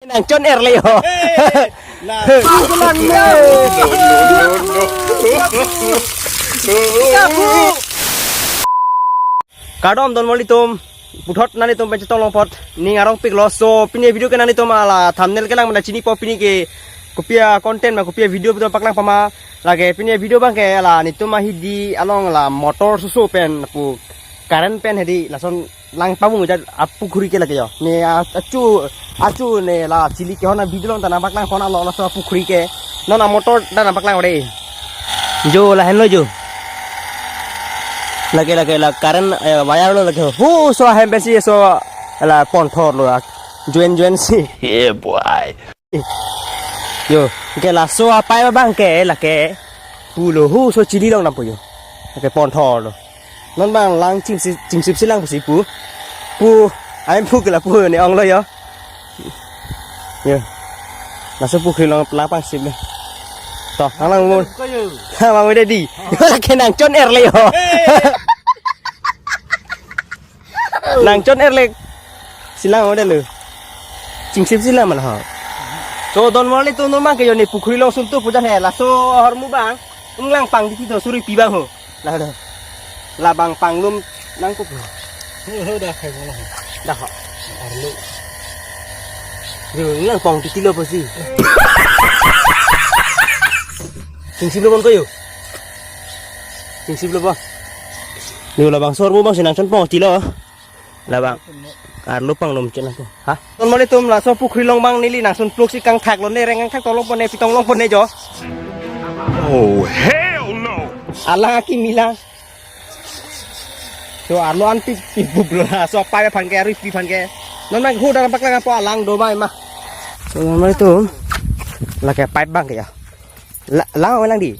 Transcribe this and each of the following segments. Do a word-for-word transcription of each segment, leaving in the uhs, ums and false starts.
Nangchon erle ho. Hey, na. Pulang ne. Kardom donmarli atum, puthot nanglitum pen chetong longpot, ning arongpiklo. So pini video ke nanglitum hala thumbnail kelang mena chinipo pini ke kopi a-content ma kopi a-video puthot paklang pama. Lake pini video abang ke hala netum ahidi along la motor susu pen pu current pen hedi lason lang pamung jat apukhuri ke lake yo. Ne a-, achu, achu ne la chili ke hona video long ta nangpaklang hona lo laso apukhuri ke. Non amotor ta nangpaklang ore. Jo lahenlo jo. Lake lake la current, eh, wire lo lake. Hu so ahem pensi so la ponthor lo ak. Join join si. Yeah boy. Yo, ke laso apipe abang ke lake pulo hu so chili long dampo yo. Lake ponthor lo. Non abang lang chingsi-, chingsipsi lang pusi pu. Pu, ahem pu ke la pu ne onglo yo. Yo. Laso pukhuri along lang pangsip le. To, lang mo. Kayo. Ha, mang udah di. Lake nangchon erle ho. Hey. Nangchon erle. Silang udah lo. Chingsipsi lang mana ho. So donmarli atum, non abang ke yo ne pukhuri along suntu pujan he. Laso ahormu abang. Inglang pangtiti do suri pi abang ho. Lah dah. Labang panglum nangkup. Ho, ho, dah khai bola ho. Dah ho. Arlo. Yo, inglang pangtiti lo pasti. Chingsip lo bon ko yo. Chingsip lo bon. Yo labangso ahormu abang si nangchon pangtiti lo. Labang. Arlo panglum chena ko. Ha? Donmarli atum, laso pukhuri along abang neli nangsun pluk si kangthak lo ne, reng kangthak tolong pon ne, pitong long pon ne jo. Oh hell no. Alang akimi lang. So arlo an pi, pi bup lo laso apipe aphan ke, arui pi aphan ke. Non abang hu dak paklang po alang do mai ma. So donmarli atum, lake pipe abang ke ya. La, lang, lang di.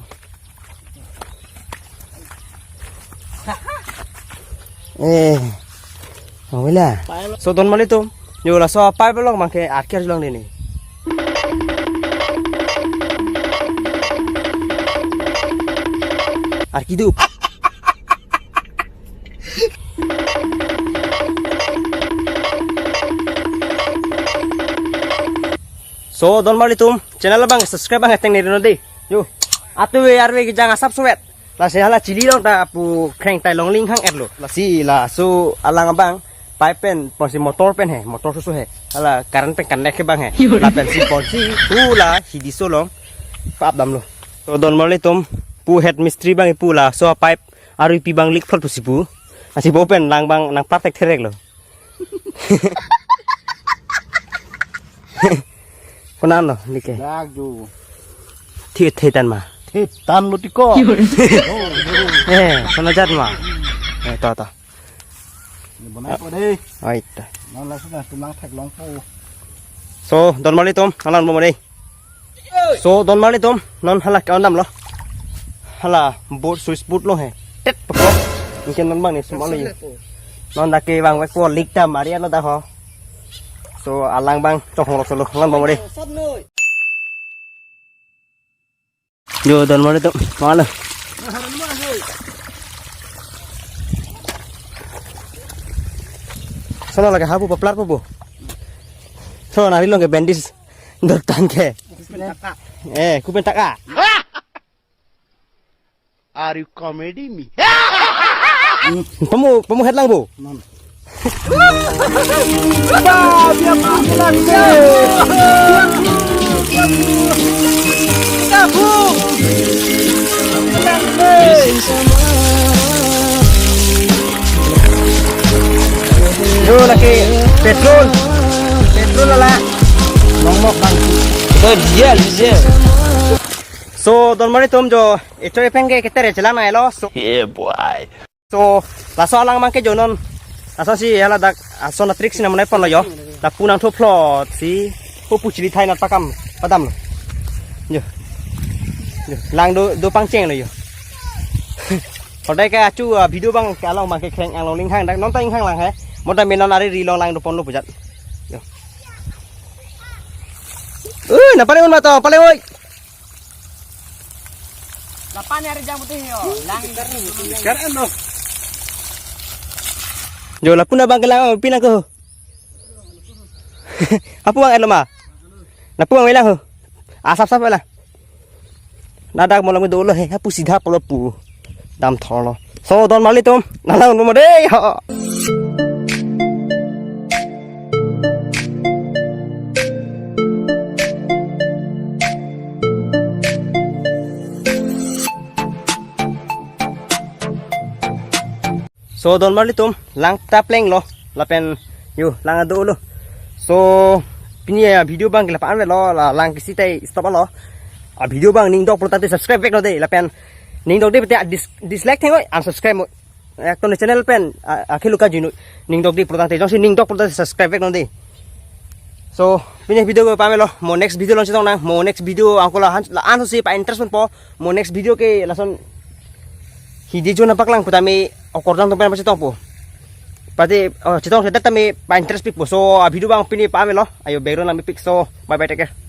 Eh. Awela. So donmarli atum. Yo laso pipe along abang ke arki arjulang dini. Arki dup. So donmarli atum, channel abang subscribe abang ateng neri non de. Yo. Atu we arve kejang asap suwet. Lasi hala chili along ta pu kreng tai longle hang erlo. Lasi laso alang abang pipe pen ponsi motor pen he, motor susu he. Hala current pen connect ke abang he. Lapen si ponsi pu la hidi so along pap damlo. So donmarli atum, pu head mistri abang pu laso pipe arui pi abang leak phlot pusi pu. Lasi bo pen lang abang nangprak tek therek lo. Konat lo, nike. Dak ju. Thi, thi tan ma. Thi tan lo tiko. Eh, sana jat ma. Eh, to, to. Ni bonai po dei. Ai, to. Non langsung dah tulang thek long po. So, donmarli atum, alang mo dei. So, donmarli atum, non hala ke-on damlo. Hala board, switch board lo he. Tet pokok. Mungkin non abang ni semua lo yo. Non dak ke abang wek po leak ta mari ano dah ho. So, alang abang chonghong lo solo. Ngan abang mo dei. Yo, donmarli atum, malo. Sana lake hapu paplar po bo. So, nari along ke bandage. Dor tang ke. Eh, kupen taka. Are you comedy me? Pamu, pamu headlang bo. Yo, lake petrol. Petrol ala. Mongmok bang. Itu dia, dia. So, donmarli atum jo, echo epeng ke ketere chelang nai lo. So, yeah, boy. So, laso alang abang ke jo non. Laso si hala dak, ason atrik si namnai pon lo yo. Lapu nangthu phlot si. Ho pu chili thai nat pakam padam lo. Yo. Yo, lang do, do pangcheng lo yo. Kodai ke achu, ah, video abang ke along abang ke kreng along linghang dak non ta inghang lang he. Mo ta menon ari ri long lang do pon lo pujat. Yo. Uh, na pare un ma to, pale oi. Lapan hari jam putih yo, lang. Sekarang no. Jo, lapu na abang ke lang, oh, pina ko. Apu abang elo ma? Nangpu ang lang ho. Asap sap lang. Ladak mo lang dolo he, hapu sidha pulo pu. Damthorlo. So, don marlitum, nang lang mo dei ho. So, don marlitum, lang ta plenglo, lapen yo, lang adolo. So, pini avideo abang ke la-an avelo, la lang ke seta stop lo. Avideo abang ning dok pulo tangte subscribe vek non dei, lapen ning dok dei pute dis-, dislike theng noi, unsubscribe noi. Ekton channel pen, a, akhelu kajui noi, ning dok dei pulo tangte, jongsi ning dok pulo tangte subscribe vek non dei. So, pini avideo ke la-an avelo, mo next video along chetong nang, mo next video angko la-an, la-an si pa-interest ponpo, mo next video ke lason hidi jona paklang putame okorjang tong pen pachetongpo. Pati, oh, chetongse dak tame pa-interest pikpo. So, avideo abang pini la-an avelo. Ayo, background lang mepik. So, bye bye, take care.